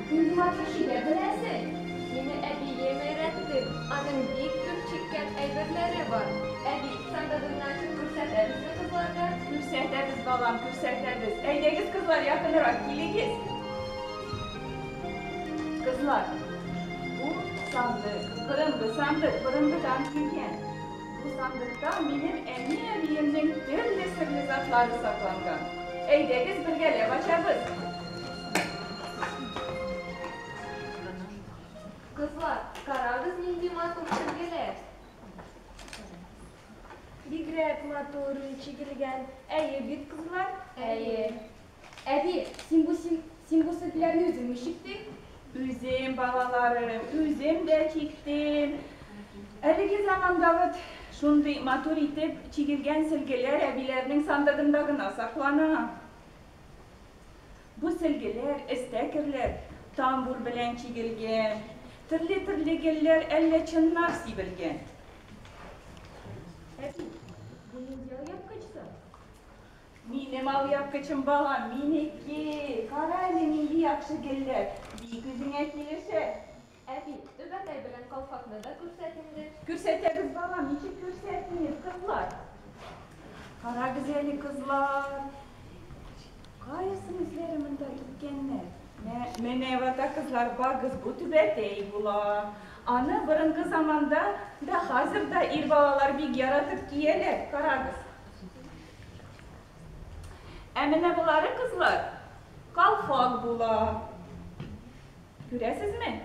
Нинди матур чигә беләсең? Мине әбием өйрәтте. Аның бик күп чиккән әйберләре бар. Әби, сандыгыңны ачып күрсәтәбезме кызларга? Күрсәтәбез, балам, күрсәтәбез. Әйдәгез, кызлар, якынрак килегез. Кызлар, бу сандык, борынгы сандык, борынгыдан килгән. Бу сандыкта минем әни-әбиемнең төрле серле затлары сакланган. Әйдәгез, бергәләп ачабыз. Кызлар, карагыз нинди матур сөлгеләр. Бигрәк матур чигелгән. Әйе бит, кызлар? Әйе. Әби, син бу син, син бу сөлгеләрне үзеңме чиктең? Үзем, балаларым, үзем дә чиктем. Әлеге заманда бит шундый матур итеп чигелгән сөлгеләр әбиләрнең сандыгында гына саклана. Бу сөлгеләр, эстәкерләр тамбур белән чигелгән. Төрле-төрле гөлләр әллә чыннар сибелгән. Әби, бу нинди алъяпкыч соң? Минем алъяпкычым, балам, минеке. Кара әле нинди яхшы гөлләр. Бик үзеңә килешә. Әби, түбәтәй белән калфакны да күрсәт инде. Күрсәтәбез, балам, ничек күрсәтмибез, кызлар? Карагыз әле, кызлар. Кая соң үзләре монда киткәннәр? Менә вата кызлар, багыз, бу түбәтәй була. Аны борынгы заманда да, хәзер дә ир балалар бик яратып кияләр. Карагыз. Ә менә болары, кызлар, калфак була. Күрәсезме?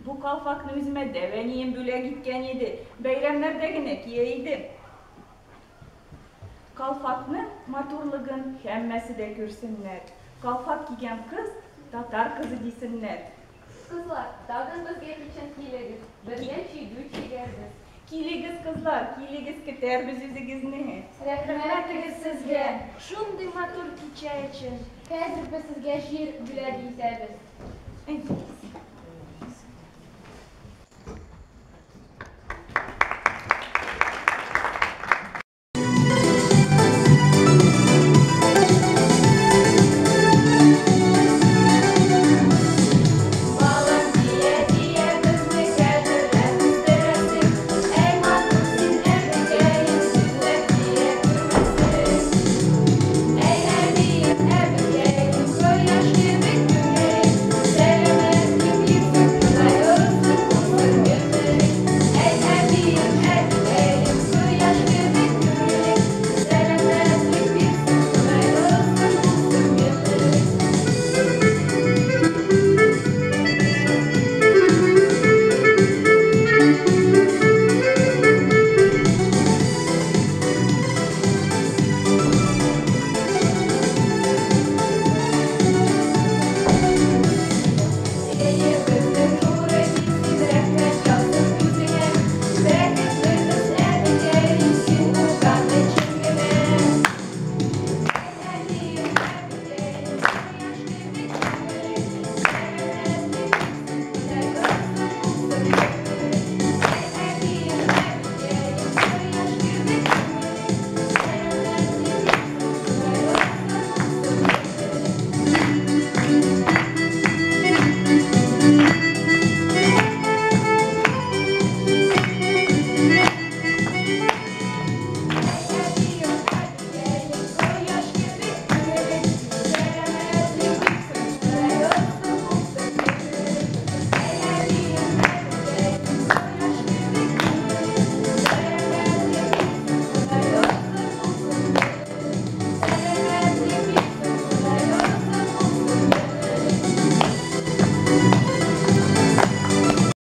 Бу калфакны үземә дәү әнием бүләк иткән иде. Бәйрәмнәрдә генә кия идем. Калфакның матурлыгын һәммәсе дә күрсеннәр. Калфак кигән кыз татар кызы дисеннәр. Кызлар, тагын безгә кичен килегез. Бергә чигү чигәрбез. Килегез, кызлар, килегез, көтәрбез үзегезне. Рәхмәтегез сезгә, шундый матур кичә өчен. Хәзер без сезгә җир бүләк итәбез. Әйдә.